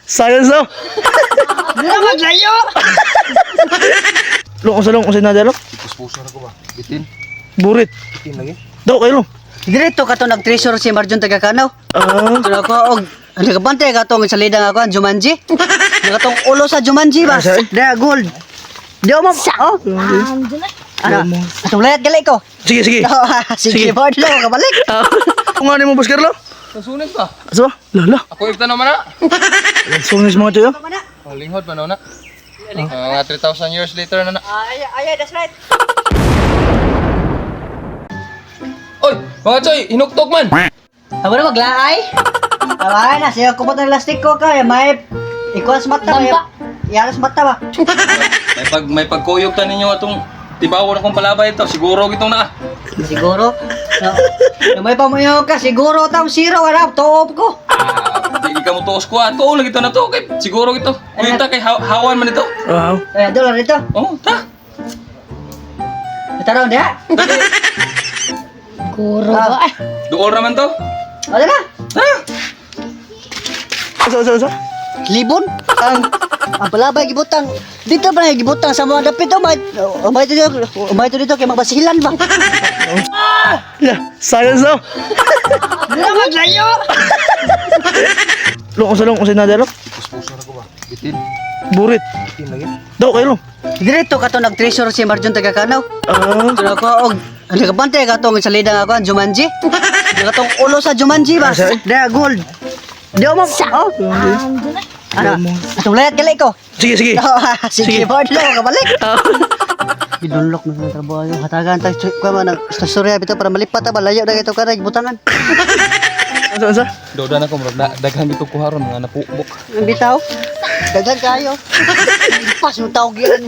Science daw. Wala maglayo. Long, unsa long, unsa na dalo? Puspuso na ko ba? Bitin. Burit. Bitin lagi. Daw kayo long. Diretso ka to nag-treasure si Marjon taga Kanaw. Ah, Tulo ko og nagabantay ka tong salida nga ako ang Jumanji. Nakatong ulo sa Jumanji ba? Ah, sorry? Da gold. Di mo oh. Ano? Atong layat gali ko. Sige, sige. Sige, Sige. board lang kabalik. Ah, kung ano mo, Boss Carlo? Nasunin ba? Asa ba? Lala. Ako ifta naman na. Sunis mga tiyo. Oh, linghod pa na. Mga 3,000 years later na na. Ay, ay, that's right. Oy, mga choy, hinuktok man. Abo na maglaay. Tama na, siya kumot ng elastic ko kay may ikuan sa mata may. Yaras mata ba? May pagkuyog ta ninyo atong tibawo na kong palabay ito. Siguro gitong na. Siguro. No, no may pamuyo ka, siguro tam zero wala tuop ko. Ah, di ka mo tuos ko ah. Tuo lagi to na to. Kay siguro gito. Uy, ta kay hawan man ito. Wow. Eh, dolar dito. Oh, ta. Tarong dia. Guro ba? Ay, Duol raman to. O na. Ta. Asa, asa, asa? Libon ang ang palabay gibutang dito pa na gibutang sa mga dapit oh may oh, may dito oh, may dito kay magbasilan ba. La, science daw. Wala maglayo. Long, unsa long, unsa na dalo? Puspuso na ko ba? Bitin. Burit. Bitin lagi. Daw kayo long. Diretso ka to nag-treasure si Marjon taga Kanaw. Ah, Tulo ko og nagabantay ka tong salida nga ako ang Jumanji. Nakatong ulo sa Jumanji ba? Ah, sorry? Da gold. Di mo oh. Ano? Atong layat gali ko. Sige, sige. Sige, Sige. board lang kabalik. Ah. Gidunlok na sa trabaho yung hatagan ta ko man ang istorya bitaw para malipat ta ba layo na kay karay butangan. Unsa, unsa? Doda na ko murag daghan gito ko haron mga napukbok. Ang bitaw. Daghan kayo. Pas yung tawag yan.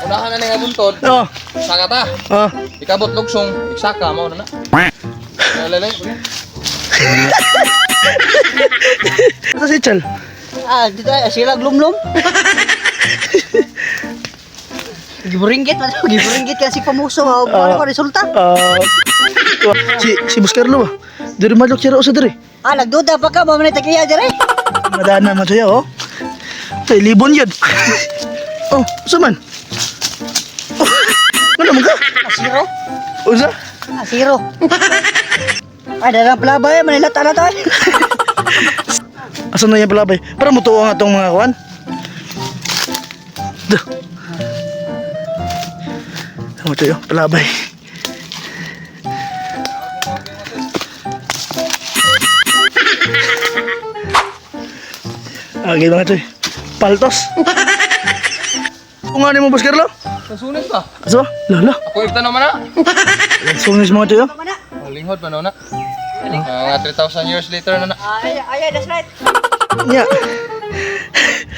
Unahan na nga buntod. Oh, Saka ta. ah. Ikabot lugsong, iksaka mao na na. Lalay. Asa si Chal? Ah, dito ay sila glumlum. Giburinggit man, giburinggit kasi pamuso ha, wala ko resulta. Ah, si Boss Carlo ba? Diri madlok siya sa diri. Ah, nagduda pa ka mo man tagiya dire. Madana man siya, oh. Tay libon yun. Oh, unsa man? Oh, ano man ka? Ah, zero. Unsa? Ah, zero. Ay, dalang palabay, Manila tala to. Asa na yung palabay? Para mutuo ang atong mga kuan. Duh. Ano tayo? Palabay. Okay mga choy. Paltos. Kung ano mo, Boss Carlo? Nasunin ba? Asa ba? Lala. Ako ifta naman na. Sunis mga choy. oh. Oh, linghod pa na na. Mga 3,000 years later na na. Ay, ay, that's right. Nya.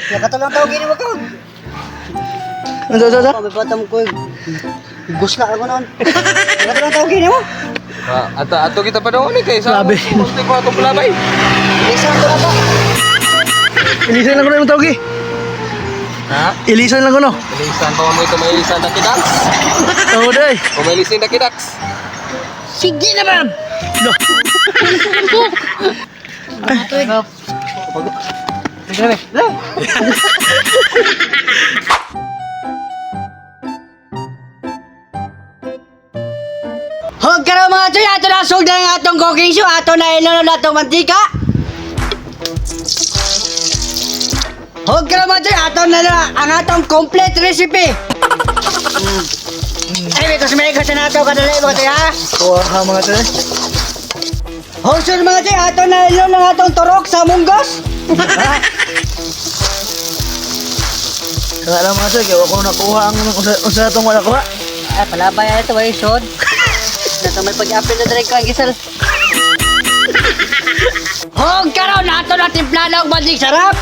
Ya katulong tawag gini mo ko. Unsa, unsa, unsa? May batam ko. Gusla ako noon. Katulong tawag gini mo. Ah, ato ato kita pa daw ni kay sa. Grabe. Gusto ko ato palabay. Isa to na ba? Ilisan lang ko na yung tawag eh. Ha? Ilisan lang ko no. Ilisan pa mo ito may ilisan na kidax. Oo, day. O may ilisan na kidax. Sige naman. No. Grabe. Huwag ka na mga choy, ato na sugdan ang atong cooking show, ato na ilunod na atong mantika. Huwag ka na mga choy, ato na na ang atong complete recipe. Ay, may kosmeko sa nato, kadali mga choy ha. Kuha mga choy. Huwag mga choy, ato na ilunod ang atong turok sa munggos. Ha? Kaya lang mga choy, kaya ako nakuha ang unsa unsa atong wala kuha. Ay, palabay ay ito, ay, sod. Nato may pag-apil na direct ko ang gisal. Huwag ka raw, nato na timplano ang bandig sarap.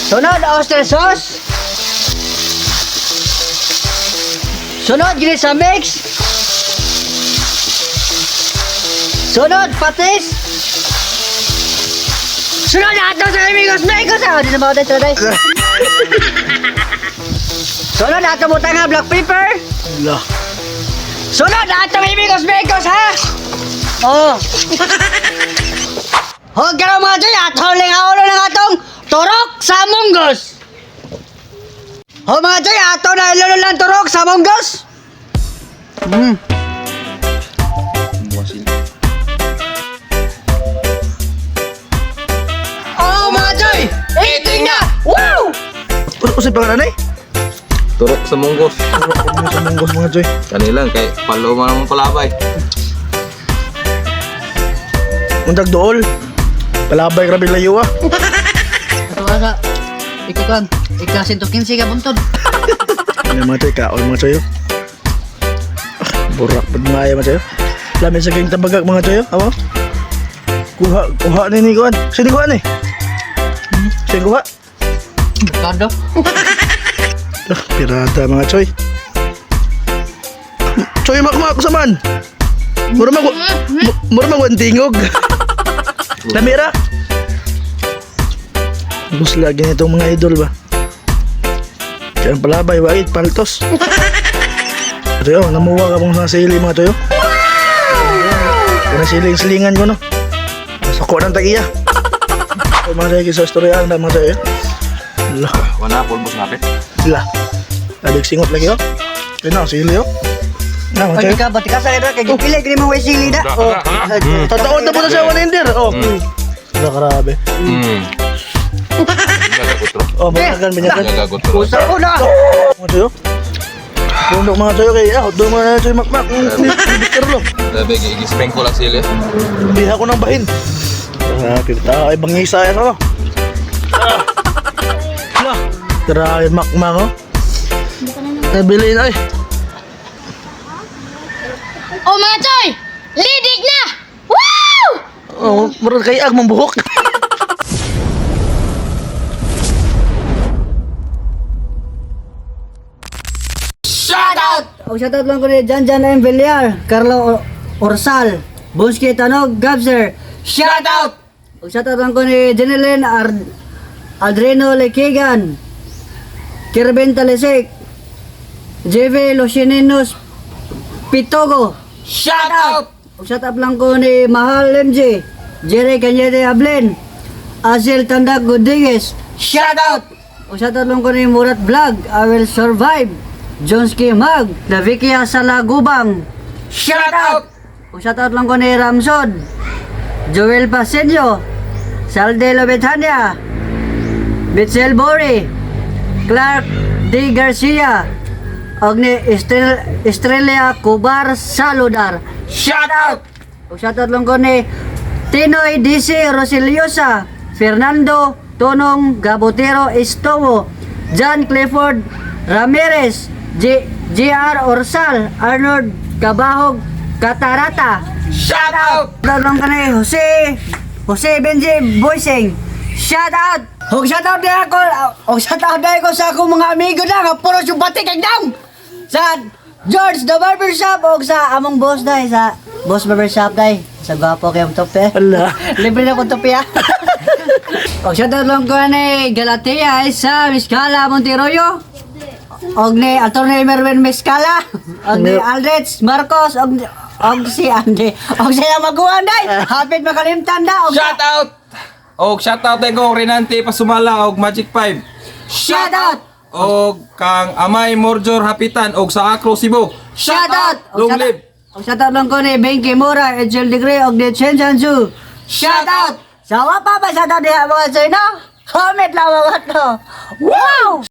Sunod, oyster sauce. Sunod, ginisa mix. Sunod, patis. Sunod, ato sa amigos migos. Ah, di na ba ako dahil? Sunod, ato mo nga black pepper. La. Sunod, ato amigos migos, ha? Oh. Huwag ka na, mga choy, ato lang ulo ng atong turok sa munggos. Ho, mga choy, ato na ilulo lang turok sa munggos. Wasil. Oh, mga choy, eating na! Wow! Usay pa eh? Turok sa munggos. Turok sa munggos, mga choy. Kanilang kay paloma naman palabay. Undag dool. Palabay grabe layo ah. Ato ka ikukan, ika 115 ka buntod. Ano, mga choy, kaon, mga choy, oh. Ah, burak pud mga ayaw, mga choy, oh. Lami sa kayong tabagak, mga choy, oh. Amo? Kuha, kuha ni kuan. Sino kuan eh? Sino kuha? Ricardo. Ah, pirata, mga choy. Choy makmak saman. Mura mag tingog. Lamira. Gusto lagi nitong mga idol ba? Kaya ang palabay, wait, paltos. Toyo, namuha ka mong sa sili, mga toyo. Kuna siling silingan ko no. Sako ng tagiya. Ay, mga toyo, sa istorya na, mga toyo. Lah. Wala pulbos ngapit. Sila. Adik singot lagi oh. Yun na, sili oh. Na, Oy, mga ka ba't ka sa ira kay gipili gini mo way sili na. Oh. Tataon na po na siya, one ender. Oh. Ala, grabe. Gagagutro. Oh, binyagan, binyagan. Gagagutro. Usa ko na. Mga toyo. Pundok, mga toyo, kay ah, doon mga toyo makmak. Bitter lo. Grabe giigispeng ko lang sili. Biha ko ng bahin. Grabe, ta ay bangisa yan ano. Ah. Ala, grabe makmak oh. Nabili na eh. Oh, mga choy, lidig na! Wow! Oh, murag kay ag mong buhok. Og shoutout lang ko ni Jan Jan M. Villar, Carlo Orsal, Bonski Tanog, Gabser. Shout out! Og shoutout lang ko ni Jeneline Aldrino Lekigan, Kirben Talisik, JV Lucianinos Pitogo. Shout out! Og shoutout lang ko ni Mahal MJ, Jerry Cañete Ablen, Azil Tandag Rodriguez. Shout out! Og shoutout lang ko ni Murat Vlog, I Will Survive, Johnski Mag, Navikia Salagubang. Shout out! Og shoutout lang ko ni Ramson, Joel Pasenyo, Salde Lobetania, Mitchell Bori, Clark D. Garcia, og ni Estrella Cubar Saludar. Shout out! Og shoutout lang ko ni Tinoy DC Rosiliosa, Fernando Tonong Gabotero Estowo, John Clifford Ramirez, JR Orsal, Arnold Cabahog Katarata. Shout out! Shoutout lang ko ni Jose Benji Boysing. Shout out! Og shout out din ako, og shout out din ako sa akong mga amigo na nga puro sumbati kay dam. Sa George the Barber Shop og sa among boss dai sa Boss Barber Shop dai. Sa gwapo kay tope. Ala. Libre na kong tope ah. Og shout out lang ko ni Galatea sa Miskala Monteroyo. Og ni Attorney Merwin Miskala, og ni Aldrich Marcos, og si Andy, og siya maguwang day. Hapit makalimtan da. Og Shout out! Og shout out ko Renante Pasumala og Magic 5. Shout out! Og kang Amay Morjor Hapitan og sa Acro Cebu. Shout out! Long live! Og shout out lang ko ni Benki Mura, Angel Degree, og ni Chen Chanzu. Shout out! Sa wapa pa shout out diha, mga soy, no? Comment lang mga to. Wow!